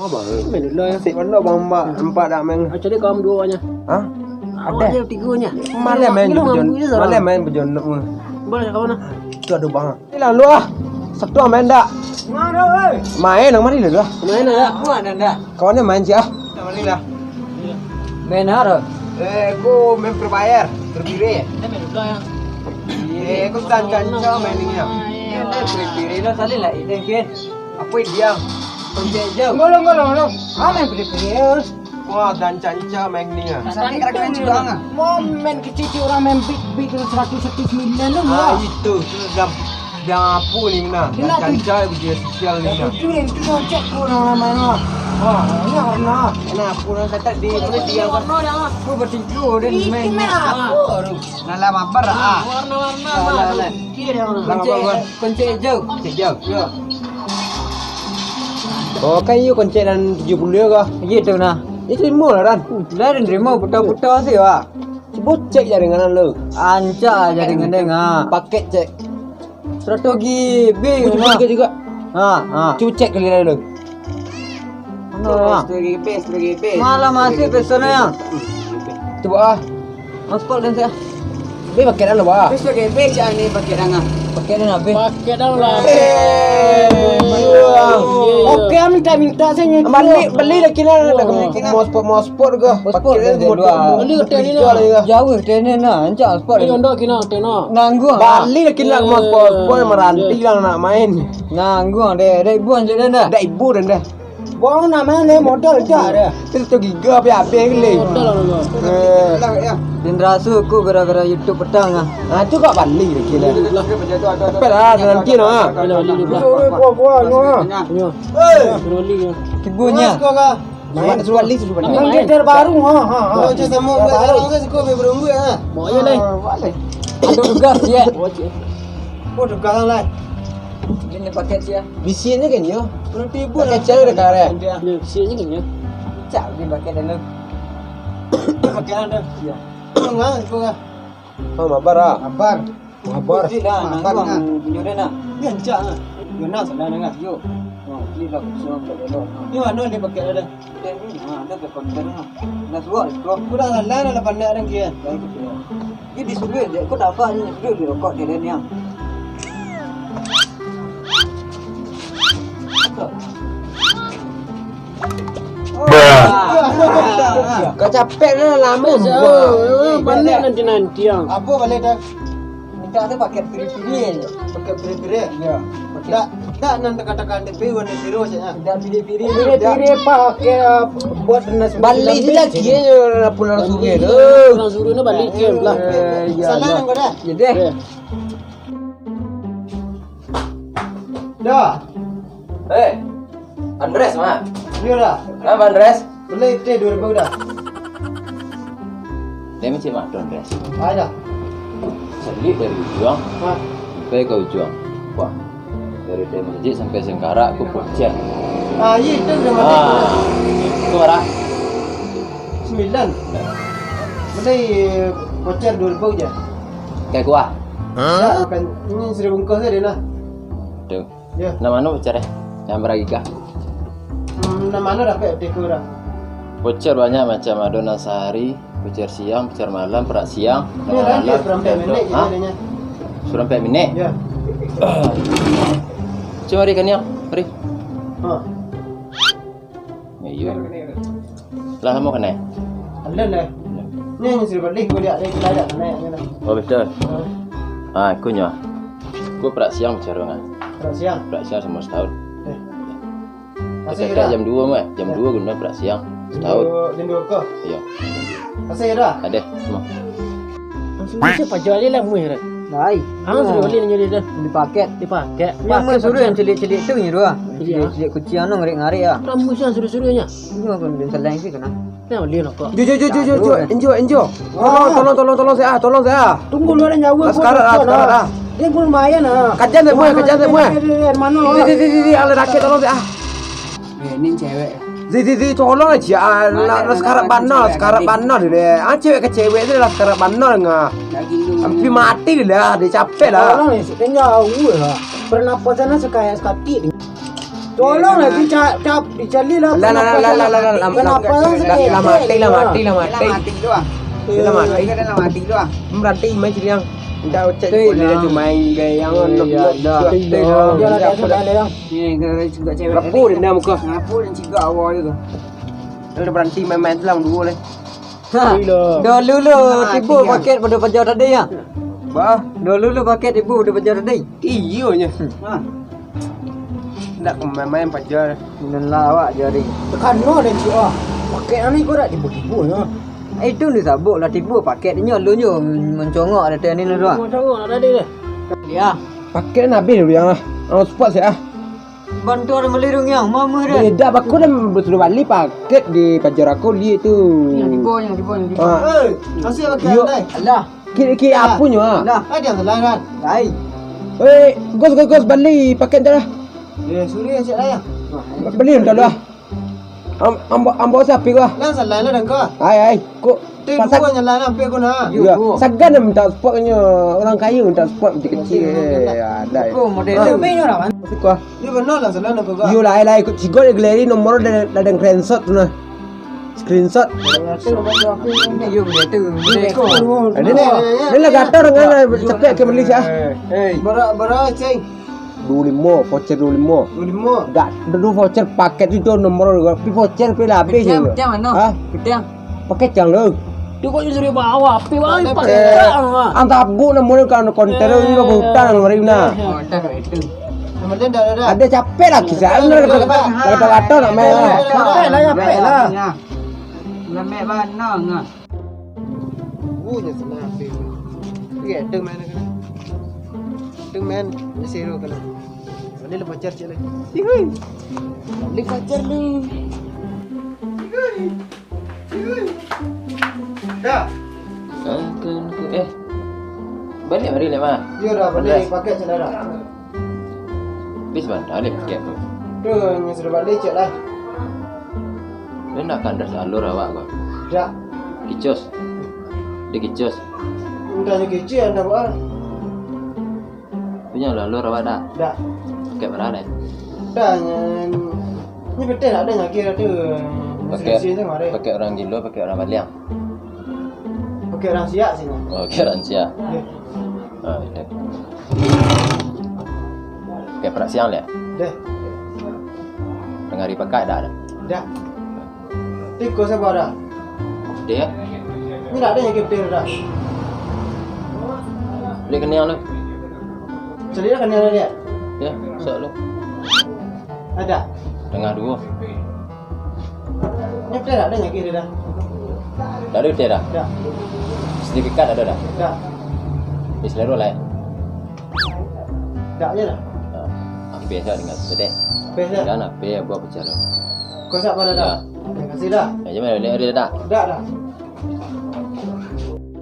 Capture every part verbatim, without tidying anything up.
Main dulu lah, yo. Sik mano bang, nampak, nampak dak main? Ah, cari kawan duo nyo. Hah? Awak ado. Tigo nyo. Malam main bejon-, malam main bejonok. Boleh kawan lah. Tu ado bang. Ni lah lu ah. Sabtu main dak? Main nang mari lu ah. Main lah. Kawan nyo main sia ah. Nang mari lah. Main haro. Eh, ko main Free Fire, Free Fire. Eh, ko sudah janca main ni ah. Free Fire lah, salin lah, itu kan. Apo dia? Koncek jauh. Ngolong, ngolong, ngolong. Ah, main Free Fire. Wah, dan canca main ni ah. Sakik karakan juga ah. Mau main kecil-kecil urang main big-big tu seratus, seratus sembilan tu. Ah, itu. Tu dah, dah apo ni nah. Dan canca media sosial ni nah. Itu yang tu yang cek ko urang main lah. Wah, ini warna. Nah, apo urang kata di, di warna dah. Ko bertingkah dia main. Itu main apo tu? Nah, lah mabar ah. Warna-warna. Lah, lah, lah. Koncek, koncek hijau. Koncek hijau. Yo. Oh, kan iyo koncek nan tujuah puluah ko? Iyo tu nah. Iyo tarimo lah, Ran. Lah, den tarimo puta-puta sih, wah. Cubo cek jaringan lu. Rancak jaringan den, ha. Paket cek. Seratus G B. Cubo, cubo, cubo. Ha, ha. Cubo cek kali lu. Mano, ah? Malah masih pesan ya. Cubo ah. Hotspot den sia. Be pakai dah lah, bah. Be pakai, be cak ni pakai dah ah. Pakai dah lah, be. Eh, oke, ah, minta-minta sajo. Bali, bali lah kini lah, hotspot, hotspot ke? Hotspot pakai dah dulu ah. Bali hotel ni lah. Jauh hotel ni nah, rancak hotspot. Ni ondak kini hotel nah. Nangguang. Bali lah kini lah, hotspot, hotspot maranti lah nak main. Nangguang deh, dak ibu anjak dah. Dak ibu dah. Bang, nak main leh, modal dak ado. Itu giga habis-habis leh. Modal lah. Eh. Den raso ko gara-gara YouTube petang ah. Ah, tu kok bali lagi lah. Cepat lah, nanti no ah. Buah-buah no ah. Yo. Eh. Tibunya. Main suruah bali, suruah bali. Abang dia terbaru ha ha ha. Oh, cuma sama baru. Baru siko berunggu ah. Mau yo leh. Ado tugas yo. Oh, tugas lah. Ini paket sia. Bisinyo kan yo. Sepuluh ribu lah. Kacau dah kareh. Bisinyo kan yo. Cak, bali paket dulu. Paket ado. Iyo. Tunggu ah, tunggu ah. Oh, mabar ah. Mabar. Mabar. Mabar nah. Punyo den nah. Yo, rancak ah. Yo nah, sudah dengar. Yo. Oh, bali lah, sudah elok. Ni mano dia paket ado? Ha, ado ke konten ha. Dah suah, suah. Udah lah, lah, lah, pandai orang kia. Baik, betul. Ni disuruh je, kau tak apa ni, disuruh di rokok dia ni, ah. Bruh. Kau capek lah, lama buka. Pandai nanti-nanti, ah. Apa balik dah? Minta tu pakai piri-piri je. Pakai piri-piri? Iyo. Dak, dak nan teka-teka N T P warna biru sajo. Dak piri-piri. Piri-piri pakai, ah, buat nasi. Bali je lagi yo, pulang sore tu. Pulang sore tu bali je lah. Eh, iyo, salah iyo. Nang kau dah. Iyo deh. Iyo. Dah. Eh. Andres, Mak. Iyo dah. Kenapa, Andres? Bali teh duo ribu dah. Dia macam mana, Andres? Ayo dah. Salik dari ujuang, ha, sampai ka ujuang. Wah, dari Dayah Masjid sampai Sengkarak, aku pocah. Ah, iyo, itu dah. Ah, itu arah. Sambilan. Bali voucher duo ribu je. Kayak kuah. Dak, kan, ini saribu bungkus sajo, nah. Tuh. Yo. Nan mano voucher eh? Nan bara giga? Hmm, nan mano dapek tipu dah? Voucher banyak macam, ado nan sahari, voucher siang, voucher malam, perak siang, tangah malam, surang ampek minik. Hah? Surang ampek minik? Yo. Cuma hari kaniang, hari. Ha. Iyo. Lah lamo kanai? Alun lah. Ni hanya saribu bali, kau lihat dari keladak kanai. Oh, betul. Ha. Ah, aku nyo. Aku perak siang bicara dengan. Perak siang? Perak siang samo setahun. Eh. Masih dekat dah? Jam duo mah. Jam duo guna perak siang. Setahun. Jam duo ko? Iyo. Masih dah? Ado. Langsung bisa pajual lah muih dah. Lai. Ah, suruh bali nyo dah. Di paket. Di paket. Paket suruh yang celik-celik tu nyo dah. Celik-celik kuciang tu ngarik-ngarik ah. Dah muih suruh-suruh nyo. Ini apa beli seleng sih kena. Nah, bali rokok. Jo, jo, jo, jo, jo, jo. Enjo, enjo. Tolong, tolong, tolong, tolong saya, tolong saya. Tunggu lu, ada nyawa. Lah, sekarang lah, sekarang lah. Dia pun lumayan ah. Kajan deh, muai, kajan deh, muai. Mana? Di, di, di, di, di, ala rakyat tolong saya. Eh, ni cewek. Di, di, di, tolong aja. Ah, lah, lah, sekarang bana, sekarang bana deh. Ah, cewek ke cewek tu lah sekarang bana ngah. Hampir mati dia lah, dia capek lah. Tolong ni, sebenarnya awal lah. Pernapasannya sekaya sekati. Tolonglah, di ca-, cap-, dicari lah. Lah, lah, lah, lah, lah, lah, lah, lah, lah, mati, lah, mati, lah, mati. Lah mati tu, ah. Lah mati. Lah mati. Lah mati. Minta cek. Lah mati. Minta cek. Boleh lah, cuma yang, yang, iya, dah. Dah, dah, dah, dah. Ni, kena cegak cewek. Rapu dia dah muka. Rapu dan cegak awal tu. Dah, dah berhenti main-main tu lah, dulu lah. Ha. Dulu lu tibo paket pado paja tadi, ya? Bah. Dulu lu paket tibo pado paja tadi. Iyo nyo. Ha. Nak main-main paja. Minanlah awak jari. Takano den ciek ah. Paket ni kau dak tibo-tibo nyo. Eh, itu ni sabuk lah tibo paket nyo, lu nyo mancongok dah tadi ni tu ah. Mancongok dah tadi ni. Ya. Paket ni habis dulu yang lah. Ang spot siap ah. Bantu urang bali rungiang, mama dah. Eh, dah, baku dah sudah bali paket di paja rako liek tu. Yang tibo, yang tibo, yang tibo. Ah. Eh, kasih pakai. Yo. Alah. Kiri-kiri apunyo ah. Alah. Ada yang salah kan? Lai. Eh, Gus, Gus, Gus, bali paket dah. Eh, suruh yang cek lah ya. Bali dah lah. Am-, ambo, ambo sapi gua. Lah salah lah dangka. Ai, ai, kok tu pasak. Duo nyo lah, ampia ko nah. Yo, duo. Sagan nak minta spot nyo, urang kayo minta spot kecil-kecil. Yo, yo, yo. Eh, ada. Ko model tu. Suko. Yo, bana lah salah nak gua. Yo, lai, lai, ikut cigot dia galeri nomor dan, dan screenshot tu nah. Screenshot. Yo, model tu. Ada ni. Ni lah gator dengan lah, capek ke beli sih ah. Bara, bara, ceng. Duo limo, voucher duo limo. Duo limo. Dak, dulu voucher paket itu nomor, tapi voucher pe lah habis. Ketiang, ketiang mano? Hah? Ketiang. Paket cang lo. Tu kok suruh bawa, api bawa. Paket. Paket. Antah bu nomor kan konter ni kau hutang hari na. Konter itu. Ada capek lah kisah. Ada kata-kata nak main lah. Capek lah, capek lah. Lembek bana ngah. Bunyi senang tu. Okey, tu main kena. Tu main, masih ro kena. Mana lepas charge lagi? Tiga. Lepas charge lu. Tiga. Dah. Akan ku, eh. Balik mari leh, mah. Yo dah, balik pakai saudara. Bis banda leh pakai tu. Tu yang sudah balik cek lah. Dia nak kandas alur awak ko. Dak. Kicos. Dia kicos. Entah je kicos anda buat. Punya alur awak dak? Dak. Pakai berapa deh? Dak, nyan. Ni betul dak ada nyakir tu. Pakai, pakai orang gilo, pakai orang baliang. Pakai orang siak sini. Oh, pakai orang siak. Ya. Ah, itu. Pakai perak siang liak? Deh. Tengah hari pakai dak ada? Dak. Tiko siapa dah? Dia? Ni dak ada yang kepir dah. Beli kenyang lu. Cari dah kenyang dia. Ya, sok lu. Ada. Tengah dua. Ni dah ada yang kira dah. Dah ada dah? Dah. Sertifikat ada dah? Dah. Di selero lah, eh? Dak je lah. Nah, hampir saya dengan tu deh. Hampir je. Jangan hampir buat bicara. Kau siapa dah dah? Ya. Terima kasih dah. Ya, jangan ada dah. Dak dah.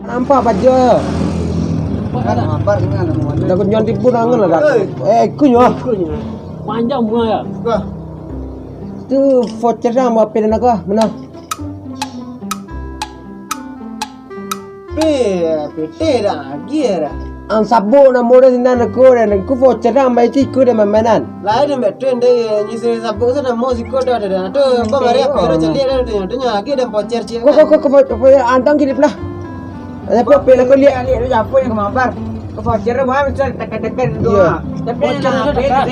Nampak paja. Nampak dah. Nampak dengan mana? Dah kunjung tipu tangan lah dah. Eh. Eh, kunyo. Kunyo. Panjang bunga ya. Suka. Tu voucher dah mau apa nak kau? Mana? Pe, pete dah, agiah dah. Ang sabuk namo dah sinan aku dah, aku voucher dah ambai tu ikut dah main-mainan. Lai dah mek trend deh, nyisir sabuk tu namo siko dah, dah, dah. Tu, bang, hari apa dah caliak dah, dah, dah, dah, lagi dah voucher ciek. Ko, ko, ko, ko, ko, antang kini pula. Ada apa, apa lah kau lihat? Lihat tu apa yang kemabar? Kau voucher dah, bang, bisa tekan-tekan tu. Iya. Tapi voucher tu nak dekat.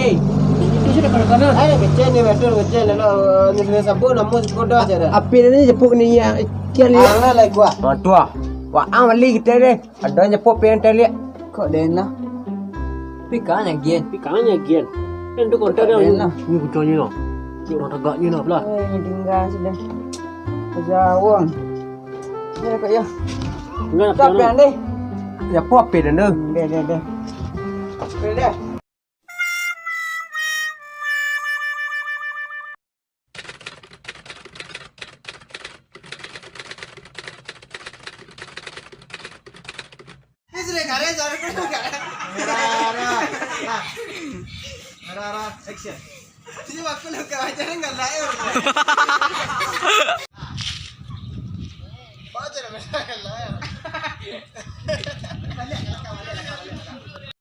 Itu sudah kanak-kanak. Lai dah kecil ni, betul, kecil. Lalu, nyisir sabuk namo siko dah je dah. Api ni jepuk ni yang kecil ni. Alah, lai kuat. Matuah. Wah, ang bali kita deh. Ada nyepuk pian taliak. Kok den lah? Pi kanya gian. Pi kanya gian. Kan tu kontak dah. Den lah. Ni kucanya lah. Ni orang tagaknya lah belah. Eh, ni tinggal sudah. Jauh. Ya, kok ya. Enggak, tak pian deh. Ya, apa pian deh? Hmm, deh, deh, deh. Deh, deh. Action. Ini waktu lu kau ajarin nggak lah, eh. Baca dah, nggak lah, eh. Balik, balik, balik, balik, balik.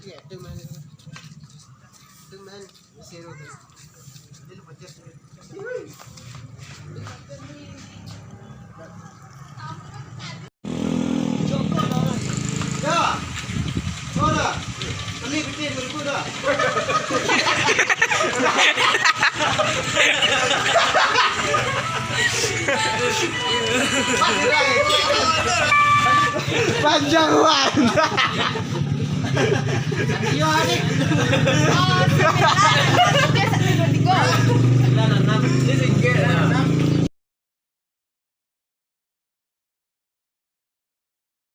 Iya, itu mana? Anjang, Wan. Yo, adik. Oh, sembilan. Dia satu, dua, tiga. Sembilan, enam. Ini sikit lah.